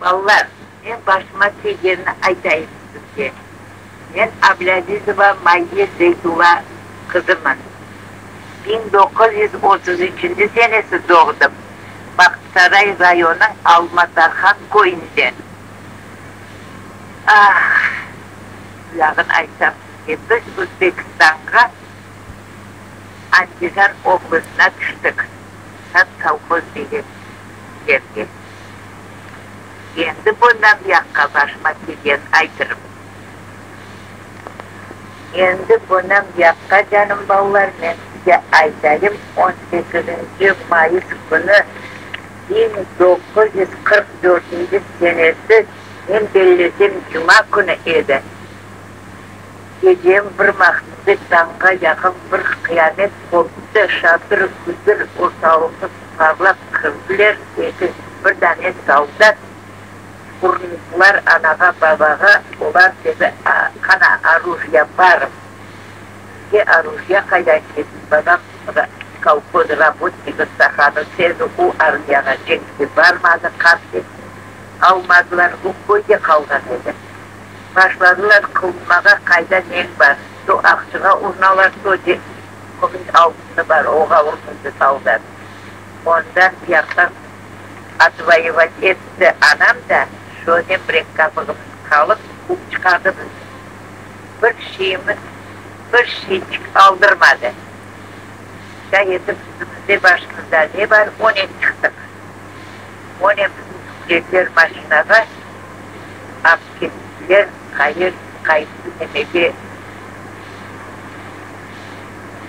Balalar, men başıma kelgenini aytayım sizge. Men Ablâzizova Mayye Zeytulla qızımın. 1933 üçünci senesi doğdım, Bağçasaray rayonıñ Alma-Tarhan köyünde. Ah, buyağın aytsam sizge, biz Özbekistanğa Andijan oblastına tüştik, Sat sovhoz degen yerge. Endi bundan buyaqqa başıma kelgenini aytırım. Endi bundan buyaqqa, canım balalar, men sizge aytayım, on sekizinci mayıs künü 1944 dörtünci senesi, men bellesem, cuma künü edi. Gecem bir vaqıtte tañğa yaqın bir qıyamet qoptı, şatır-güdür ortalıqnı parlap kirdiler, eki, bir dane soldat urundılar anağa, babağa, olar dedi, qana, orujiya bar, bizge orujiya qaydan kelsin, babam kolhoz rabotnigi, stahanovets edi, o armiyağa, cenkke barmadı, qart edi, almadılar, o köyde qalğan edi. Başladılar qılınmağa, qayda neñ bar, to aqçığa urnalar, to kümüş altını bar, oğa urnuldı soldat. Ondan buyaqtan otvoyevat etti anam da, şonen bir eki kapıgımız qalıp, quvıp çıqardı bizni. Bir şeyimiz, bir şeyçik aldırmadı. Şay etip üstümizde, başımızda ne bar, onen çıqtıq. Onen bizni yüklediler maşinağa, ap kettiler, qayır, qaysı nemege,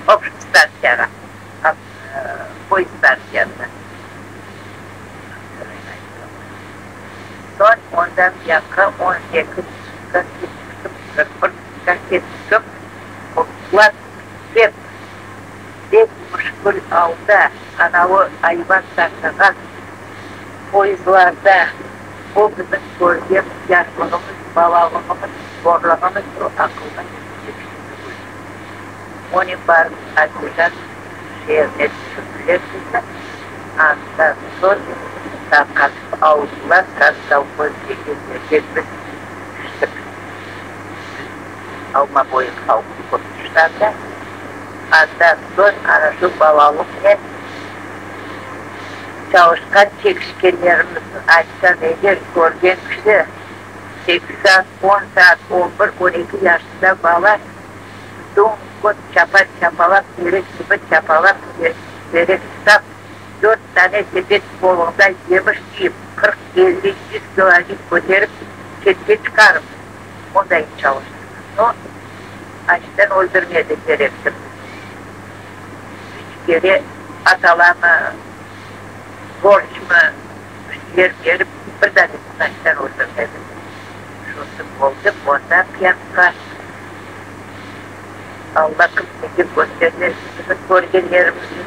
obşiy stantsiyağa. Poyezd stantsiyasına. Soñ ondan buyaqqa 18 sutka keçiktim, 41 sutka keçikip, qurtlar dep, pek müşkül alda anavı ayvan taşığan poyezdlarda o bizim körgen yaşlığımız, balalığımız, zorlığımız o aqılğa kelmeycek şey tügül. Onen barıp Andijan şeerine tüşürdiler bizni, andan soñ tarqatıp aldılar, Sovhoz degen yerge biz tüştik. Biz Almaboyu halqı köp tüşti anda. Andan soñ ana şu balalıqnen çalışqan çekişkenlerimizni aytsam eger, körgen kişi sekiz saat, on saat, on bir, on eki yaşında bala, Bütün kün çapa çapalap, terek kibi çapalap, terek sap, dört dane sepet qolunda yemiş cıyıp, 40, 50, 100 kilocik köterip çetke çıqarıp, ondayın çalıştıq. No, açtan öldürmedi direktor bizni. Üç kere atalamı, borşçmı, bir şeyler berip, bir danesini açtan öldürmedi. Şunsı boldı, ondan buyaqqa Alla kimsege köstermesin bizim körgenlerimizni.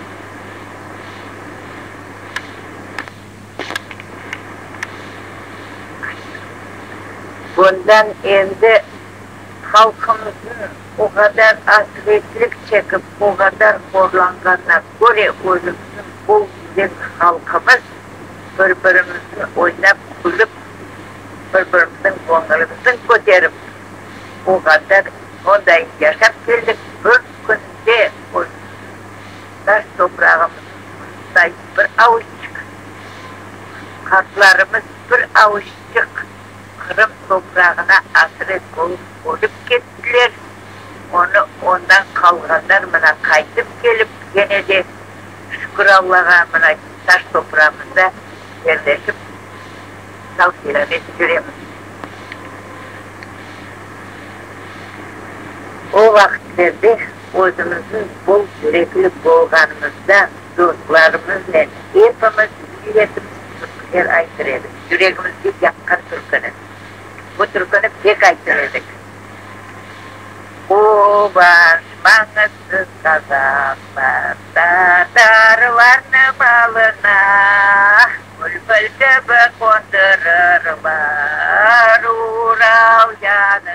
Bundan endi halqımıznıñ o qadar asretlik çekip, o qadar horlanğanına köre özümizniñ bol yürek halqımız bir-birimizni oynap, külip, Bir-birimizniñ göñülimizni köterip, o qadar ondayın yaşap keldik, bir künde özümizniñ taş toprağımıznıñ suvunday bir avuççıq, qartlarımız bir avuççıq Qırım toprağına asret bolıp ölip kettiler, onı ondan qalğanlar mına qaytıp kelip, kene de, şükür Allağa, mına taş toprağımızda yerleşip, Sağ-selâmet yüremiz. O vaqıtlerde özümizniñ bol yürekli bolğanımızdan dostlarımıznen epimiz, milletimiz türküler aytır edik. Yüregimizge yaqqan türküni. Bu türküni pek aytır edik. Quvanmañız siz, qazaqlar, tatarlarnıñ malına. Bülbül kibi qondurırlar Ural yanına.